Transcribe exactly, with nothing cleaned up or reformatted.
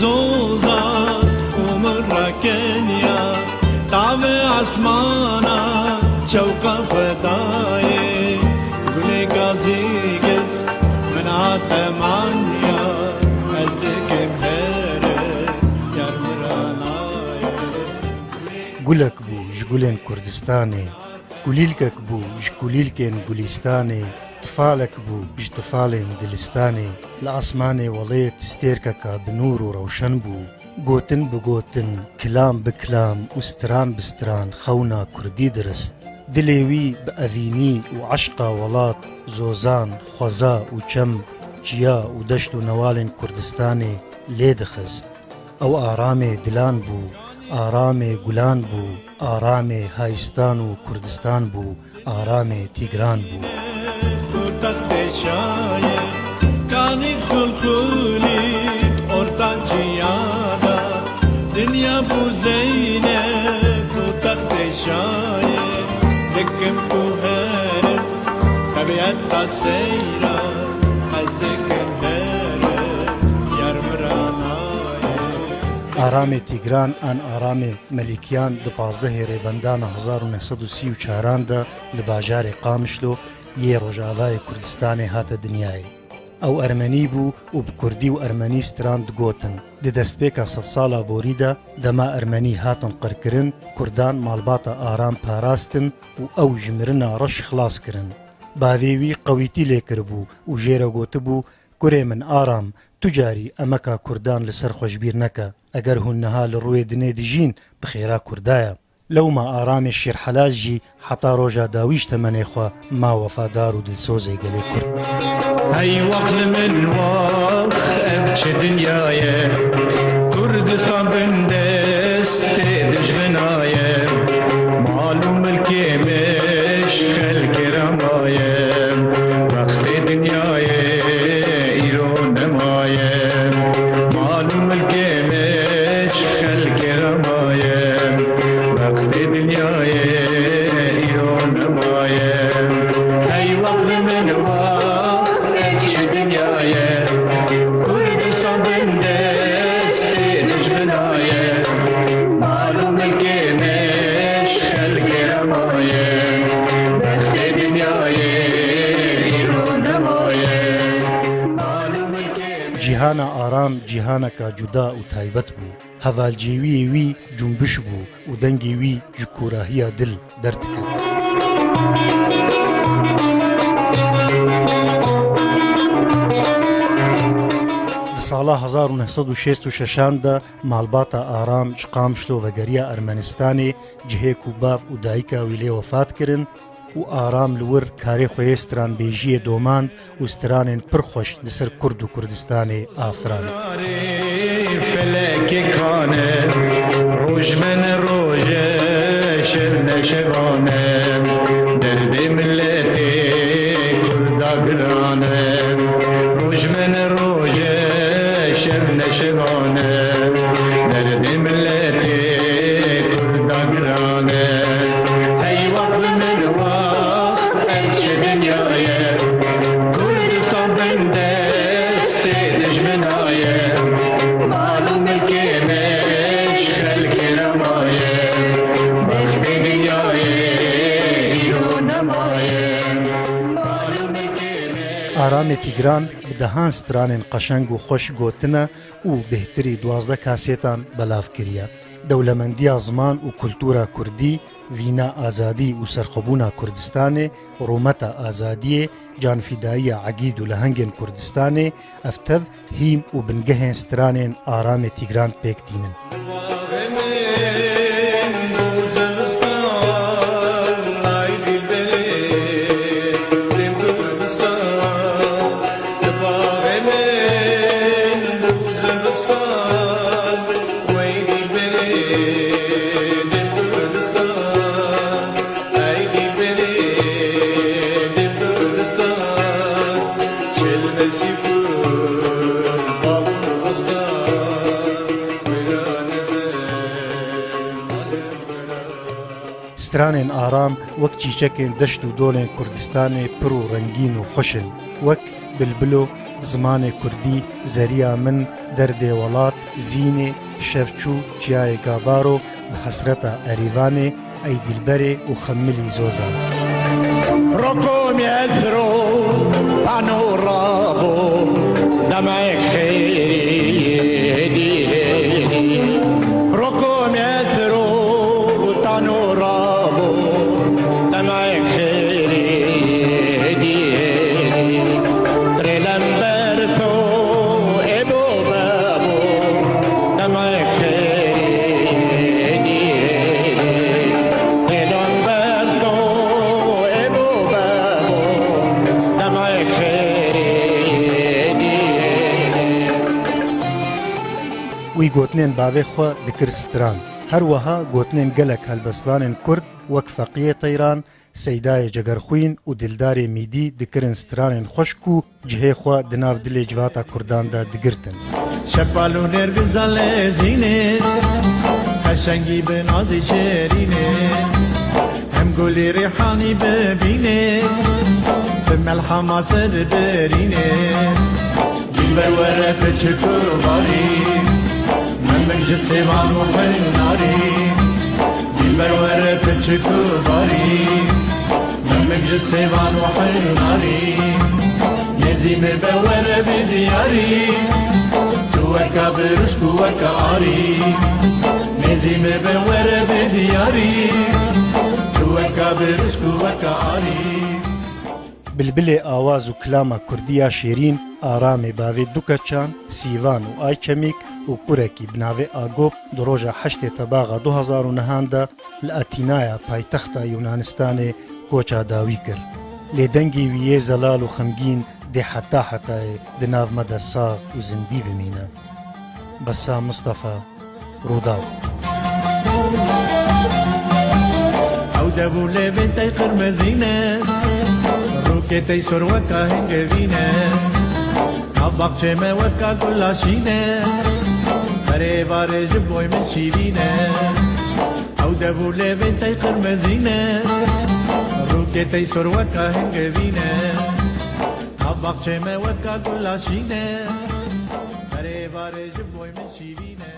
Zoza û min rakeniya tavê esmana çewqa xwe dayê. Gulê gazî gift min hate maniya, ez dikim here yar min ra nayê. Gulek bû ji gulên Kurdistanê, kulîlkek bû ji kulîlkên Gulîstanê, tifalek bû ji tifalên Dilistanê. Li asmanê welêt stêrkeka bi nûr û rewşen bû. Gotin bi gotin, kilam bi kilam û stran bi stran xewna kurdî dirist. Dilê wî bi evînî û eşqa welat, zozan, xweza û çem, çiya û deşt û newalên Kurdistanê lê dixist. Ew aramê dilan bû, aramê gulan bû, aramê hayistan û Kurdistan bû, aramê Tîgran bû. Tu textê şayê, kanî xulxulî, orta ciyada, dinya bû zeyne, tu textê şayê, dikim tu herim, tebîeta seyra, ez dikim herim, yar min ra nayê. Aramê Tîgran an aramê Melîkiyan di pazdehê Rêbendana hezar û neh sed û sî û çaran de li bajarê Qamişlo yê Rojavayê Kurdistanê hate dinyayê. Ew ermenî bû û bi kurdî û ermenî stran digotin. Di destpêka sedsala borî de dema ermenî hatin qirkirin, kurdan malbata Aram parastin û ew ji mirina reş xilas kirin. Bavê wî qewîtî lê kiribû û jê re gotibû, Kurê min Aram, tu carî emeka kurdan li ser xwe ji bîr neke. Eger hûn niha li rûyê dinê dijîn, bi xêra kurda ye. Lewma Aramê Şêrhelal jî heta roja dawî ji temenê xwe ma wefadar û dilsozê gelê kurd. Hey wex li min wex, ev çi dinya ye? Kurdistan bindestê dijmina ye. Mal û milkê min ji xelkê re maye. Wextê dinyayê îro nemaye. Mal û milkê min ji xelkê re maye. Wextê dinyayê îro nemaye. Hey wex li min wex, ev çi dinya ye? Kurdistan bindestê dijmina ye. Mal û milkê min ji xelkê re maye. Bextê dinyayê îro nemaye. Mal û milkê min Cîhana Aram cîhaneka cuda û taybet bû. Hevalcêwiyê wî cumbiş bû û dengê wî ji kûrahiya dil derdikeve. Di sala hezar û neh sed û şêst û şeşan de malbata Aram ji Qamişlo vegeriya Ermenistanê, cihê ku bav û dayika wî lê wefat kirin, û Aram li wir karê xwe yê stranbêjiyê domand û stranên pir xweş li ser Kurd û Kurdistanê afirand. Felekê kane, roj me ne roj e, şev ne şevane, derdê miletê Kurda giran e. Roj me ne roj e, şev ne şevane, derdê miletê Kurda giran e. Hey wex li min wex, ev çi dinya ye? Kurdistan bindestê dijmina ye. Mal û milkê me ji xelkê re maye. Bextê dinyayê îro nemaye. Mal û milkê me Aramê Tîgran bi dehan stranên qeşeng û xweş gotine û bêhtirî duwazdeh kasêtan belav kiriye. Dewlemendiya ziman û kultura kurdî, vîna azadî û serxwebûna Kurdistanê, rûmeta azadiyê, canfîdayiya egîd û lehengên Kurdistanê, ev tev hîm û bingehên stranên Aramê Tîgran pêk tînin. Stranên Aram wek çîçekên deşt û dolên Kurdistanê pir û rengîn û xweş in. Wek Bilbilo, zimanê kurdî, zeriya min, Derdê welat, zînê, şevçû, çiyayê Gabaro, bi hesreta Erîvanê, ey dîlberê û xemmilî zozan. Roko metro, pano rabo, demek xêrî dî. Roko metro, tano rabo, demek xêrî dî. Rêlember to êbo bebo, demek xêrî dî. Rêlember to êbo bebo, demek xêrî dî. Wî gotinên bavê xwe dikir stran. Her wiha gotinên gelek helbestvanên kurd wek Feqiyê Teyran, Seydayê Cegerxwîn û Dildarê Mîdî dikirin stranên xweşk û cihê xwe di nav dilê civata kurdan de digirtin. Şepal û nêrgiza lezînê, qeşengî bi nazî şêrînê, hem gulî rîhanî bibînê, bi melhama ser birînê. Dilber were piçik û barî, memik ji sêvan û hinarî. Dilber were piçik û barî, memik ji sêvan û hinarî. Nêzî min be were bi diyarî, tu weka birûsk û weka arî. Nêzî min be were bi diyarî, tu weka birûsk û weka arî. Bilbilê awaz û kilama kurdî ya şêrîn, Aramê bavê du keçan, Sîvan û Ayçemîk û kurekî bi navê Agop di roja heştê Tebaxa du hezar û nehan de li Atînaya paytexta Yûnanistanê koça dawî kir. Lê dengê wî yê zelal û xemgîn dê heta hetayê di nav me de sax û zindî bimîne. Bessam Mistefa, Rûdaw. Ew dev û lêvên tey qirmizî ne, rûkê tey sor weka hingevî ne. Nav baxçê me weka gula şîn e, berê varê ji boy min şîrîn e. Ew dev û lêvên tey qirmizî ne, rûkê tey sor weka hingevî ne. Nav baxçê me weka gula şîn e, berê varê ji boy min şîrîn e.